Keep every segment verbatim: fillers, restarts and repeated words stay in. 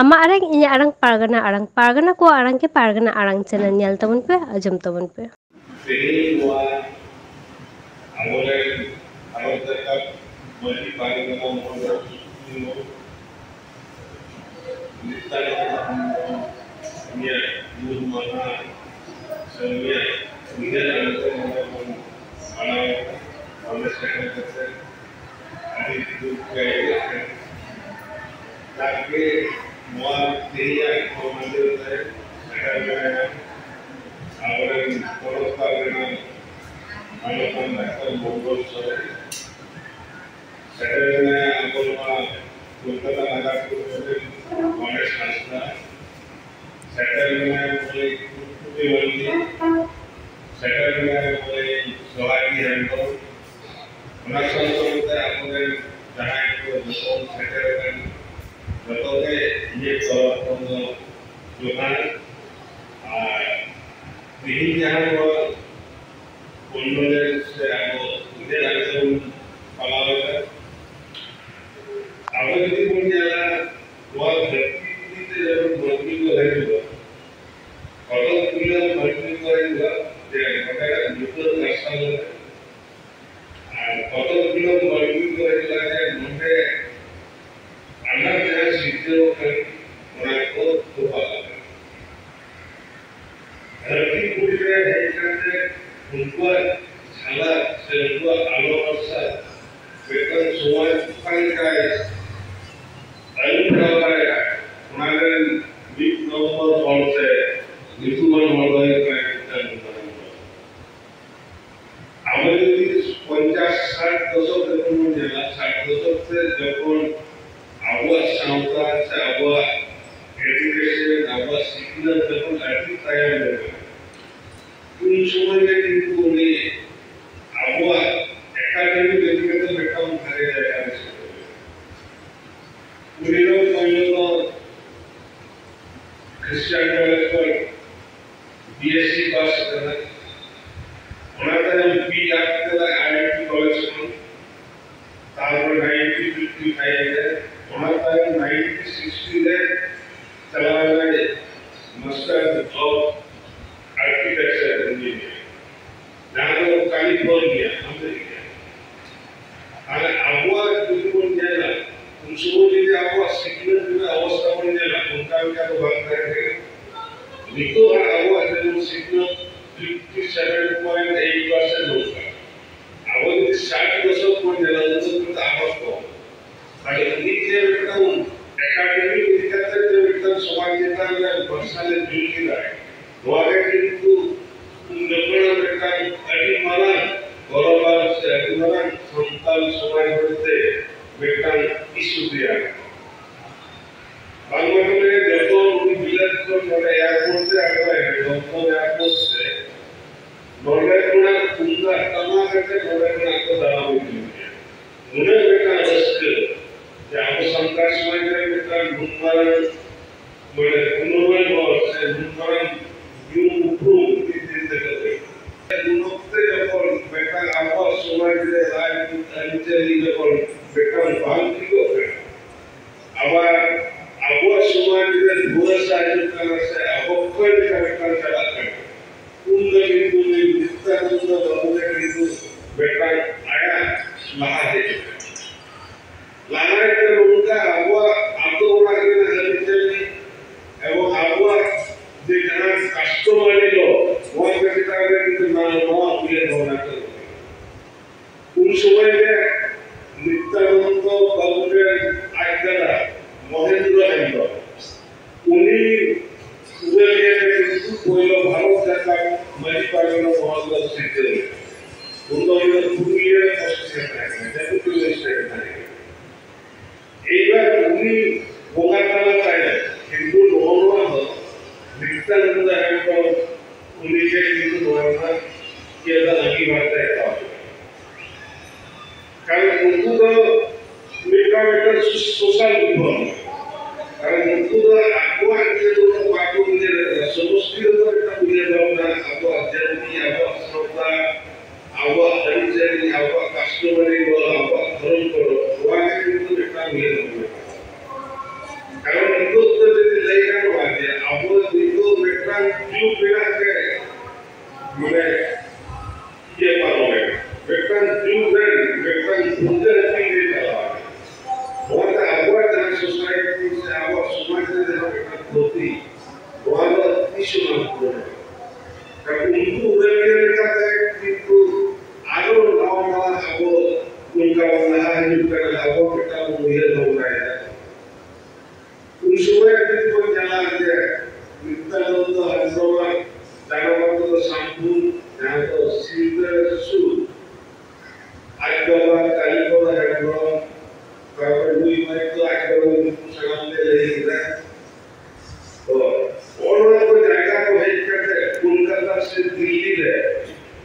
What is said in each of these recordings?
ᱟᱢᱟᱜ ᱟᱲᱟᱝ, ᱤᱧᱟᱹᱜ ᱟᱲᱟᱝ, ᱯᱟᱨᱜᱟᱱᱟ ᱟᱲᱟᱝ, ᱯᱟᱨᱜᱟᱱᱟ ᱠᱚᱣᱟᱜ ᱟᱲᱟᱝ ᱜᱮ ᱯᱟᱨᱜᱟᱱᱟ ᱟᱲᱟᱝ ᱪᱮᱱᱮᱞ ᱧᱮᱞ ᱛᱟᱵᱚᱱ ᱯᱮ, ᱟᱸᱡᱚᱢ ᱛᱟᱵᱚᱱ ᱯᱮ᱾ ᱛᱮᱦᱮᱧ ᱱᱚᱣᱟ ᱟᱵᱚᱨᱮᱱ ᱵᱷᱟᱨᱚᱛ ᱡᱟᱠᱟᱛ ᱢᱟᱹᱡᱷᱤ ᱯᱟᱨᱜᱟᱱᱟ ᱢᱚᱦᱚᱞ ᱨᱮᱱ ᱥᱩᱯᱨᱤᱢᱳ ᱱᱮᱛᱟ ᱩᱱᱤᱭᱟᱜ ᱧᱩᱢ ᱢᱟᱦᱟ ᱥᱮ ᱩᱱᱤᱭᱟᱜ ᱩᱭᱦᱟᱹᱨ ᱟᱱᱛᱮ ᱱᱚᱰᱮ ᱵᱚᱱ ᱢᱟᱱᱟᱣ ᱮᱫᱟ᱾ ᱱᱚᱰᱮ ᱥᱮᱴᱮᱨ ᱠᱟᱛᱮ ᱟᱹᱰᱤ ᱫᱩᱠ ᱜᱮ ᱟᱹᱭᱠᱟᱹᱜ ᱠᱟᱱᱟ᱾ ᱡᱟᱠᱜᱮ ᱱᱚᱣᱟ ᱛᱮᱦᱮᱧᱟᱜ ᱦᱚᱲ ᱢᱟᱹᱡᱷᱤ ᱨᱮ ᱥᱮᱴᱮᱨ ᱢᱮᱱᱟᱭᱟ ᱟᱵᱚᱨᱮᱱ ᱯᱚᱱᱚᱛ ᱯᱟᱨᱜᱟᱱᱟ ᱢᱟᱱᱚᱛᱟᱱ ᱰᱟᱠᱛᱟᱨ ᱢᱚᱝᱜᱚᱞ ᱥᱚᱨᱮᱱ᱾ ᱥᱮᱴᱮᱨ ᱢᱮᱱᱟᱭᱟ ᱟᱵᱚ ᱱᱚᱣᱟ ᱠᱳᱞᱠᱟᱛᱟ ᱱᱟᱜᱟᱨ ᱯᱚᱨᱤᱥᱚᱫ ᱨᱮᱱ ᱜᱚᱱᱮᱥ ᱦᱟᱸᱥᱫᱟ᱾ ᱥᱮᱴᱮᱨ ᱢᱮᱱᱟᱭᱟ ᱢᱟᱹᱭ ᱠᱩᱴᱠᱩᱴᱤ ᱢᱟᱹᱱᱢᱤ᱾ ᱥᱮᱴᱮᱨ ᱢᱮᱱᱟᱭᱟ ᱢᱟᱹᱭ ᱥᱚᱦᱟᱜᱤ ᱦᱮᱢᱵᱨᱚᱢ᱾ ᱚᱱᱟ ᱥᱟᱶ ᱥᱟᱶᱛᱮ ᱟᱵᱚᱨᱮᱱ ᱡᱟᱦᱟᱸᱭ ᱠᱚ ᱡᱚᱛᱚ ᱥᱮᱴᱮᱨ ᱟᱠᱟᱱ ᱡᱚᱛᱚ ᱜᱮ ᱤᱧᱟᱹᱜ ᱛᱚᱨᱚᱯ ᱠᱷᱚᱱ ᱫᱚ ᱡᱚᱦᱟᱨ᱾ ᱟᱨ ᱛᱮᱦᱮᱧ ᱡᱟᱦᱟᱸ ᱱᱚᱣᱟ ᱠᱚᱱᱰᱳᱞᱮᱱᱥ ᱥᱮ ᱟᱵᱚ ᱩᱭᱦᱟᱹᱨ ᱟᱸᱡᱚᱢ ᱯᱟᱞᱟᱣ ᱮᱫᱟ᱾ ᱟᱵᱚ ᱡᱩᱫᱤ ᱵᱚᱱ ᱧᱮᱞᱟ, ᱱᱚᱣᱟ ᱫᱷᱟᱹᱨᱛᱤ ᱯᱩᱨᱤ ᱛᱮ ᱡᱚᱠᱷᱚᱱ ᱢᱟᱹᱱᱢᱤ ᱠᱚ ᱦᱤᱡᱩᱜᱼᱟ, ᱠᱚᱛᱚᱠ ᱜᱩᱞᱟᱹ ᱢᱟᱹᱱᱢᱤ ᱠᱚ ᱦᱤᱡᱩᱜᱼᱟ ᱡᱮ ᱱᱚᱸᱰᱮᱱᱟᱜ ᱧᱩᱛᱟᱹᱛ ᱦᱟᱥᱟ ᱞᱮᱠᱟ᱾ ᱟᱨ ᱠᱚᱛᱚᱠ ᱜᱩᱞᱟᱹ ᱢᱟᱹᱱᱢᱤ ᱠᱚ ᱦᱤᱡᱩᱜᱼᱟ ᱡᱮ ᱱᱚᱸᱰᱮ ᱟᱱᱟᱴ ᱡᱟᱦᱟᱸ ᱥᱤᱨᱡᱟᱹᱣ ᱟᱠᱟᱱ, ᱚᱱᱟ ᱠᱚ ᱛᱚᱯᱟᱜ ᱟᱠᱟᱱᱟ᱾ ᱫᱷᱟᱹᱨᱛᱤ ᱯᱩᱨᱤ ᱨᱮ ᱦᱮᱡ ᱠᱟᱛᱮ ᱩᱱᱠᱩᱣᱟᱜ ᱡᱷᱟᱞᱟᱠ ᱥᱮ ᱩᱱᱠᱩᱣᱟᱜ ᱟᱞᱚ ᱵᱷᱚᱨᱥᱟ ᱢᱤᱫᱴᱟᱝ ᱥᱚᱢᱟᱡᱽ ᱚᱠᱟ ᱞᱮᱠᱟᱭ ᱟᱹᱨᱩ ᱯᱷᱮᱨᱟᱣ ᱫᱟᱲᱮᱭᱟᱜᱼᱟ, ᱚᱱᱟ ᱨᱮᱱ ᱢᱤᱫ ᱱᱚᱢᱵᱚᱨ ᱦᱚᱲ ᱥᱮ ᱧᱩᱛᱩᱢᱟᱱ ᱦᱚᱲ ᱫᱚ ᱦᱩᱭᱩᱜ ᱠᱟᱱᱟ ᱠᱨᱤᱥᱪᱟᱱ ᱫᱷᱚᱨᱚᱢ᱾ ᱟᱵᱚ ᱡᱩᱫᱤ ᱯᱚᱧᱪᱟᱥ ᱥᱟᱴ ᱫᱚᱥᱚᱠ ᱡᱚᱠᱷᱚᱱ ᱵᱚᱱ ᱧᱮᱞᱟ, ᱥᱟᱴ ᱫᱚᱥᱚᱠ ᱛᱮ ᱡᱚᱠᱷᱚᱱ ᱟᱵᱚᱣᱟᱜ ᱥᱟᱶᱛᱟ ᱥᱮ ᱟᱵᱚᱣᱟᱜ ᱮᱰᱩᱠᱮᱥᱚᱱ, ᱟᱵᱚᱣᱟᱜ ᱥᱤᱠᱷᱱᱟᱹᱛ ᱡᱚᱠᱷᱚᱱ ᱟᱹᱰᱤ ᱛᱟᱭᱚᱢ ᱨᱮ ᱢᱮᱱᱟᱜᱼᱟ, ᱩᱱ ᱥᱚᱢᱚᱭ ᱜᱮ ᱠᱤᱱᱛᱩ ᱩᱱᱤ ᱟᱵᱚᱣᱟᱜ ᱮᱠᱟᱰᱮᱢᱤ ᱤᱫᱤ ᱠᱟᱛᱮ ᱢᱤᱫᱴᱟᱝ ᱵᱷᱟᱜᱮ ᱡᱟᱭᱜᱟ ᱨᱮ ᱥᱮᱴᱮᱨ ᱮᱱᱟ᱾ ᱩᱱᱤ ᱫᱚ ᱯᱳᱭᱞᱳ ᱫᱚ ᱠᱷᱨᱤᱥᱪᱟᱱ ᱠᱚᱞᱮᱡᱽ ᱠᱷᱚᱱ ᱵᱤ ᱮᱥ ᱥᱤ ᱯᱟᱥ ᱠᱟᱱᱟ᱾ ᱚᱱᱟ ᱛᱟᱭᱚᱢ ᱵᱤ ᱟᱨ ᱠᱮᱫᱟ ᱟᱭ ᱟᱭ ᱴᱤ ᱠᱚᱞᱮᱡᱽ ᱠᱷᱚᱱ᱾ ᱛᱟᱨᱯᱚᱨ ᱱᱟᱭᱤᱱᱴᱤᱱ ᱯᱷᱤᱯᱴᱤ ᱯᱷᱟᱭᱤᱵᱷ ᱨᱮ ᱚᱱᱟ ᱛᱟᱭᱚᱢ nineteen sixty ᱨᱮ ᱪᱟᱞᱟᱣ ᱮᱱᱟᱭ Master of Architecture Engineer, ᱡᱟᱦᱟᱸ ᱫᱚ ᱠᱟᱞᱤᱯᱷᱳᱨᱱᱤᱭᱟ, ᱟᱢᱮᱨᱤᱠᱟ᱾ ᱟᱨ ᱟᱵᱚᱣᱟᱜ ᱡᱩᱫᱤ ᱵᱚᱱ ᱧᱮᱞᱟ, ᱩᱱ ᱥᱚᱢᱚᱭ ᱡᱩᱫᱤ ᱟᱵᱚᱣᱟᱜ ᱥᱤᱠᱷᱱᱟᱹᱛ ᱨᱮᱱᱟᱜ ᱚᱵᱚᱥᱛᱟ ᱵᱚᱱ ᱧᱮᱞᱟ, ᱚᱱᱠᱟ ᱞᱮᱠᱟ ᱫᱚ ᱵᱟᱝ ᱛᱟᱦᱮᱸ ᱠᱟᱱᱟ᱾ ᱱᱤᱛᱚᱜ ᱟᱨ ᱟᱵᱚᱣᱟᱜ ᱡᱮᱢᱚᱱ ᱥᱤᱠᱷᱱᱟᱹᱛ fifty seven point eight percent ᱱᱚᱝᱠᱟ᱾ ᱟᱵᱚ ᱡᱩᱫᱤ ᱥᱟᱴ ᱫᱚᱥᱚᱠ ᱵᱚᱱ ᱧᱮᱞᱟ, ᱩᱱ ᱫᱚ ᱠᱤᱱᱛᱩ ᱟᱨᱦᱚᱸ ᱠᱚᱢ᱾ ᱟᱫᱚ ᱩᱱᱤ ᱡᱮ ᱢᱤᱫᱴᱟᱝ ᱮᱠᱟᱰᱮᱢᱤ ᱤᱫᱤ ᱠᱟᱛᱮ ᱡᱮ ᱢᱤᱫᱴᱟᱝ ᱥᱚᱢᱟᱡᱽ ᱪᱮᱛᱟᱱ ᱨᱮ ᱢᱟᱨᱥᱟᱞᱮ ᱡᱩᱞ ᱠᱮᱫᱟ, ᱱᱚᱣᱟ ᱜᱮ ᱠᱤᱱᱛᱩ ᱩᱱ ᱡᱚᱠᱷᱚᱱ ᱢᱤᱫᱴᱟᱝ ᱟᱹᱰᱤ ᱢᱟᱨᱟᱝ ᱜᱚᱨᱚᱵᱟᱱ ᱥᱮ ᱟᱹᱰᱤ ᱢᱟᱨᱟᱝ ᱥᱟᱱᱛᱟᱲ ᱥᱚᱢᱟᱡᱽ ᱢᱚᱫᱽᱫᱷᱮ ᱢᱤᱫᱴᱟᱝ ᱤᱥᱩ ᱛᱮᱭᱟᱨ ᱮᱱᱟ᱾ ᱵᱟᱝᱢᱟ ᱠᱚ ᱞᱟᱹᱭᱟ, ᱡᱚᱠᱷᱚᱱ ᱩᱱᱤ ᱵᱤᱞᱟᱹᱛ ᱠᱷᱚᱱ ᱱᱚᱰᱮ ᱮᱭᱟᱨᱯᱳᱨᱴ ᱛᱮ ᱟᱬᱜᱚᱭᱮᱱᱟ, ᱫᱚᱢᱫᱚᱢ ᱮᱭᱟᱨᱯᱳᱨᱴ ᱛᱮ, ᱱᱚᱰᱮ ᱠᱷᱚᱱᱟᱜ ᱛᱩᱢᱫᱟᱜ ᱴᱟᱢᱟᱠ ᱟᱛᱮ ᱱᱚᱰᱮ ᱠᱷᱚᱱᱟᱜ ᱠᱚ ᱫᱟᱨᱟᱢ ᱤᱫᱤ ᱞᱮᱫᱮᱭᱟ᱾ ᱱᱩᱱᱟᱹᱜ ᱢᱤᱫᱴᱟᱝ ᱨᱟᱹᱥᱠᱟᱹ ᱡᱮ ᱟᱵᱚ ᱥᱟᱱᱛᱟᱲ ᱥᱚᱢᱟᱡᱽ ᱨᱮ ᱢᱤᱫᱴᱟᱝ ᱱᱩᱱ ᱢᱟᱨᱟᱝ, ᱢᱟᱱᱮ, ᱜᱩᱱᱚᱢᱟᱱ ᱦᱚᱲ ᱥᱮ ᱱᱩᱱ ᱢᱟᱨᱟᱝ ᱧᱩᱢ ᱩᱯᱨᱩᱢ ᱢᱤᱫ ᱫᱤᱱ ᱛᱮᱠᱚ ᱦᱩᱭ ᱮᱱᱟ᱾ ᱩᱱ ᱚᱠᱛᱮ ᱡᱚᱠᱷᱚᱱ ᱢᱤᱫᱴᱟᱝ ᱟᱵᱚᱣᱟᱜ ᱥᱚᱢᱟᱡᱽ ᱨᱮ ᱨᱟᱡᱽᱱᱤᱛᱤ ᱟᱹᱨᱤᱪᱟᱹᱞᱤ ᱡᱚᱠᱷᱚᱱ ᱢᱤᱫᱴᱟᱝ ᱵᱟᱝ ᱴᱷᱤᱠᱚᱜ ᱠᱟᱱᱟ, ᱟᱵᱟᱨ ᱟᱵᱚᱣᱟᱜ ᱥᱚᱢᱟᱡᱽ ᱨᱮ ᱫᱷᱩᱣᱟᱹ ᱥᱟᱦᱟᱡᱩᱜ ᱠᱟᱱᱟ ᱥᱮ ᱚᱵᱚᱠᱠᱷᱚᱭ ᱞᱮᱠᱟ ᱢᱤᱫᱴᱟᱝ ᱪᱟᱞᱟᱜ ᱠᱟᱱᱟ, ᱩᱱ ᱫᱚ ᱠᱤᱱᱛᱩ ᱱᱩᱭ ᱱᱤᱛᱭᱟᱱᱚᱱᱫᱚ ᱵᱟᱵᱩ ᱜᱮ ᱠᱤᱱᱛᱩ ᱢᱤᱫᱴᱟᱝ ᱟᱭᱟᱜ ᱞᱟᱦᱟ ᱦᱮᱡ ᱟᱠᱟᱱᱟ᱾ ᱞᱟᱦᱟ ᱦᱮᱡ ᱫᱚ ᱱᱚᱝᱠᱟ, ᱟᱵᱚᱣᱟᱜ ᱟᱛᱳ ᱚᱲᱟᱜ ᱨᱮᱱᱟᱜ ᱟᱹᱨᱤᱪᱟᱹᱞᱤ ᱮᱵᱚᱝ ᱟᱵᱚᱣᱟᱜ ᱡᱮ ᱡᱟᱦᱟᱸ customary law, ᱱᱚᱣᱟ ᱠᱚ ᱪᱮᱛᱟᱱ ᱨᱮ ᱠᱤᱱᱛᱩ ᱱᱟᱣᱟ ᱱᱟᱣᱟ ᱩᱭᱦᱟᱹᱨ ᱵᱷᱟᱵᱽᱱᱟ ᱠᱚ ᱮᱢ ᱟᱠᱟᱫᱟ᱾ ᱩᱱ ᱥᱚᱢᱚᱭ ᱜᱮ ᱱᱤᱛᱭᱟᱱᱚᱱᱫᱚ ᱵᱟᱵᱩ ᱨᱮᱱ ᱟᱡ ᱫᱟᱫᱟ ᱢᱚᱦᱮᱱᱫᱨᱚ ᱦᱮᱢᱵᱨᱚᱢ, ᱩᱱᱤ ᱯᱩᱨᱟᱹᱞᱤᱭᱟᱹ ᱨᱮ ᱠᱤᱱᱛᱩ ᱯᱳᱭᱞᱳ ᱵᱷᱟᱨᱚᱛ ᱡᱟᱠᱟᱛ ᱢᱟᱹᱡᱷᱤ ᱯᱟᱨᱜᱟᱱᱟ ᱢᱚᱦᱚᱞ ᱫᱚ ᱥᱤᱨᱡᱟᱹᱣ ᱞᱮᱫᱟ᱾ ᱩᱱ ᱫᱚ ᱩᱱᱤ ᱫᱚ ᱯᱩᱨᱩᱞᱤᱭᱟᱹ ᱨᱮ ᱯᱨᱚᱥᱟᱥᱚᱱ ᱛᱟᱦᱮᱸ ᱠᱟᱱᱟ, deputy magistrate ᱛᱟᱦᱮᱸ ᱠᱟᱱᱟ᱾ ᱮᱭᱵᱟᱨ ᱩᱱᱤ ᱵᱚᱸᱜᱟ ᱛᱟᱞᱟ ᱛᱟᱭᱚᱢ ᱠᱤᱱᱛᱩ ᱱᱚᱜᱼᱚ ᱱᱚᱣᱟ ᱫᱚ ᱱᱤᱛᱭᱟᱱᱚᱱᱫᱚ ᱦᱮᱢᱵᱨᱚᱢ ᱩᱱᱤ ᱜᱮ ᱠᱤᱱᱛᱩ ᱱᱚᱣᱟ ᱨᱮᱱᱟᱜ ᱤᱭᱟᱹ ᱫᱚ ᱟᱸᱜᱤᱵᱷᱟᱨ ᱫᱚᱭ ᱦᱟᱛᱟᱣ ᱠᱮᱫᱟ᱾ ᱠᱟᱨᱚᱱ ᱩᱱᱠᱩ ᱫᱚ ᱢᱤᱫᱴᱟᱝ ᱢᱤᱫᱴᱟᱝ ᱥᱳᱥᱟᱞ ᱨᱤᱯᱷᱚᱨᱢ, ᱠᱟᱨᱚᱱ ᱩᱱᱠᱩ ᱫᱚ ᱟᱠᱚᱣᱟᱜ ᱤᱭᱟᱹ ᱫᱚ ᱵᱟᱠᱚ ᱩᱭᱦᱟᱹᱨ ᱠᱟᱫᱟ᱾ ᱥᱚᱢᱚᱥᱴᱤ ᱨᱮᱫᱚ ᱢᱤᱫᱴᱟᱝ ᱩᱭᱦᱟᱹᱨ ᱵᱷᱟᱵᱽᱱᱟ, ᱟᱵᱚᱣᱟᱜ ᱡᱟᱹᱛᱤ, ᱟᱵᱚᱣᱟᱜ ᱥᱟᱶᱛᱟ, ᱟᱵᱚᱣᱟᱜ ᱟᱹᱨᱤᱪᱟᱹᱞᱤ, ᱟᱵᱚᱣᱟᱜ customary law, ᱟᱵᱚᱣᱟᱜ ᱫᱷᱚᱨᱚᱢ ᱠᱚᱨᱚᱢ, ᱱᱚᱣᱟ ᱜᱮ ᱠᱤᱱᱛᱩ ᱢᱤᱫᱴᱟᱝ ᱩᱭᱦᱟᱹᱨ ᱵᱷᱟᱵᱽᱱᱟ ᱠᱟᱱᱟ᱾ ᱩᱱᱠᱩ ᱩᱭᱦᱟᱹᱨ ᱞᱮᱠᱟᱛᱮ ᱠᱤᱱᱛᱩ ᱟᱨᱚ ᱱᱟᱣᱟ ᱱᱟᱣᱟ ᱟᱵᱚ ᱚᱱᱠᱟ ᱵᱚᱱ ᱞᱟᱦᱟ ᱦᱤᱡᱩᱜ ᱠᱟᱱᱟ, ᱟᱵᱚ ᱢᱤᱫᱴᱟᱝ ᱵᱚᱱ ᱩᱭᱦᱟᱹᱨ ᱵᱷᱟᱵᱽᱱᱟᱭᱮᱫᱟ᱾ ᱩᱱ ᱥᱚᱢᱚᱭ ᱡᱩᱫᱤ ᱵᱚᱱ ᱧᱮᱞᱟ ᱡᱮ ᱱᱤᱛᱭᱟᱱᱚᱱᱫᱚ ᱦᱮᱢᱵᱨᱚᱢᱟᱜ ᱡᱟᱱᱟᱢ ᱟᱹᱛᱩ ᱫᱚ ᱥᱟᱢᱵᱷᱩ, ᱡᱟᱦᱟᱸ ᱫᱚ ᱥᱤᱞᱫᱟᱹ ᱥᱩᱨ, ᱟᱡ ᱵᱟᱵᱟ ᱠᱟᱞᱤᱯᱚᱫᱚ ᱦᱮᱢᱵᱨᱚᱢ, ᱛᱟᱨᱯᱚᱨᱮ ᱱᱩᱭ ᱢᱟᱹᱭ ᱫᱚ ᱟᱡ ᱵᱟᱵᱟ ᱧᱩᱛᱩᱢ ᱥᱟᱱᱟᱢ ᱛᱮ ᱞᱟᱹᱭ ᱠᱮᱫᱟ᱾ ᱛᱚ ᱚᱱᱟ ᱠᱚ ᱡᱟᱭᱜᱟ ᱠᱚ ᱦᱮᱡ ᱠᱟᱛᱮ ᱠᱳᱞᱠᱟᱛᱟ ᱥᱮ ᱫᱤᱞᱞᱤ ᱨᱮ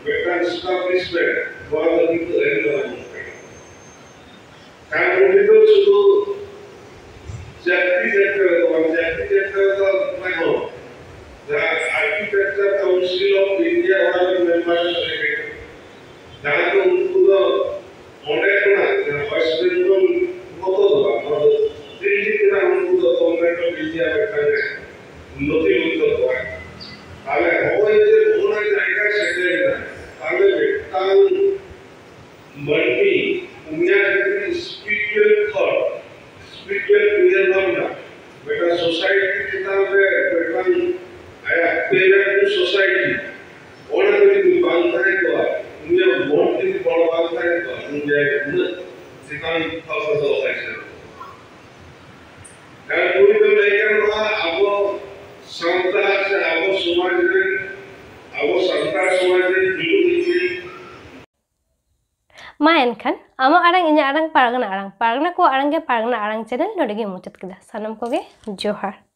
ᱢᱤᱫᱴᱟᱝ ᱮᱥᱴᱟᱵᱞᱤᱥᱢᱮᱱᱴ, ᱱᱚᱣᱟ ᱫᱚ ᱠᱤᱱᱛᱩ ᱟᱹᱰᱤ ᱢᱟᱨᱟᱝ ᱠᱟᱱᱟ᱾ ᱠᱟᱨᱚᱱ ᱩᱱᱤ ᱫᱚ ᱥᱩᱫᱷᱩ ᱡᱟᱹᱛᱤ ᱡᱟᱹᱛᱤ ᱨᱮ ᱫᱚ ᱵᱟᱝ, ᱡᱟᱹᱛᱤ ᱡᱟᱹᱛᱤ ᱨᱮ ᱫᱚ ᱵᱟᱝ, ᱡᱟᱦᱟᱸ Architecture Council of India ᱚᱱᱟ ᱨᱮ ᱢᱮᱢᱵᱟᱨ ᱮ ᱛᱟᱦᱮᱸ ᱠᱟᱱᱟ᱾ ᱡᱟᱦᱟᱸ ᱫᱚ ᱩᱱᱠᱩ ᱫᱚ ᱚᱸᱰᱮ ᱠᱷᱚᱱᱟᱜ ᱡᱟᱦᱟᱸ West Bengal ᱢᱚᱛᱚ ᱫᱚ ᱵᱟᱝ, ᱱᱚᱣᱟ ᱫᱚ ᱫᱤᱞᱞᱤ ᱠᱷᱚᱱᱟᱜ ᱩᱱᱠᱩ ᱫᱚ Government of India ᱢᱤᱫᱴᱟᱝ ᱮ ᱱᱚᱛᱷᱤᱵᱷᱩᱠᱛᱚ ᱠᱚᱣᱟ᱾ ᱛᱟᱦᱞᱮ ᱦᱚᱸᱜᱼᱚᱭ ᱡᱮ ᱱᱚᱜᱼᱚ ᱱᱟ ᱡᱟᱭᱜᱟ ᱥᱮᱴᱮᱨ ᱮᱱᱟ, ᱛᱟᱦᱞᱮ ᱢᱤᱫᱴᱟᱝ ᱢᱟᱹᱱᱢᱤ ᱩᱱᱤᱭᱟᱜ ᱡᱩᱫᱤ spiritual thought, spiritual ᱩᱭᱦᱟᱹᱨ ᱵᱷᱟᱵᱽᱱᱟ, ᱢᱤᱫᱴᱟᱝ society ᱪᱮᱛᱟᱱ ᱨᱮ ᱢᱤᱫᱴᱟᱝ ᱟᱭᱟᱜ ᱯᱮ ᱨᱟᱠᱷᱩ society, ᱚᱱᱟ ᱠᱚ ᱡᱩᱫᱤ ᱵᱟᱝ ᱛᱟᱦᱮᱸ ᱠᱚᱜᱼᱟ, ᱩᱱᱤᱭᱟᱜ ᱢᱚᱱ ᱡᱩᱫᱤ ᱵᱚᱲᱚ ᱵᱟᱝ ᱛᱟᱦᱮᱸ ᱠᱚᱜᱼᱟ, ᱩᱱ ᱡᱟᱭᱜᱟ ᱩᱱᱟᱹᱜ ᱪᱮᱛᱟᱱ ᱴᱷᱟᱶ ᱨᱮᱫᱚ ᱵᱟᱭ ᱥᱮᱱᱚᱜᱼᱟ᱾ ᱠᱟᱨᱚᱱ ᱩᱱᱤ ᱫᱚ ᱞᱟᱹᱭ ᱜᱟᱱᱚᱜᱼᱟ, ᱟᱵᱚ ᱥᱟᱶᱛᱟ ᱥᱮ ᱟᱵᱚ ᱥᱚᱢᱟᱡᱽ ᱨᱮᱱ, ᱟᱵᱚ ᱥᱟᱱᱛᱟᱲ ᱥᱚᱢᱟᱡᱽ ᱨᱮᱱ ᱡᱩᱢᱤᱫ ᱢᱟ ᱮᱱᱠᱷᱟᱱ ᱟᱢᱟᱜ ᱟᱲᱟᱝ ᱤᱧᱟᱹᱜ ᱟᱲᱟᱝ ᱯᱟᱨᱜᱟᱱᱟ ᱟᱲᱟᱝ, ᱯᱟᱨᱜᱟᱱᱟ ᱠᱚᱣᱟᱜ ᱟᱲᱟᱝ ᱜᱮ ᱯᱟᱨᱜᱟᱱᱟ ᱟᱲᱟᱝ ᱪᱮᱱᱮᱞ ᱱᱚᱰᱮ ᱜᱮ ᱢᱩᱪᱟᱹᱫ ᱠᱮᱫᱟ᱾ ᱥᱟᱱᱟᱢ ᱠᱚᱜᱮ ᱡᱚᱦᱟᱨ᱾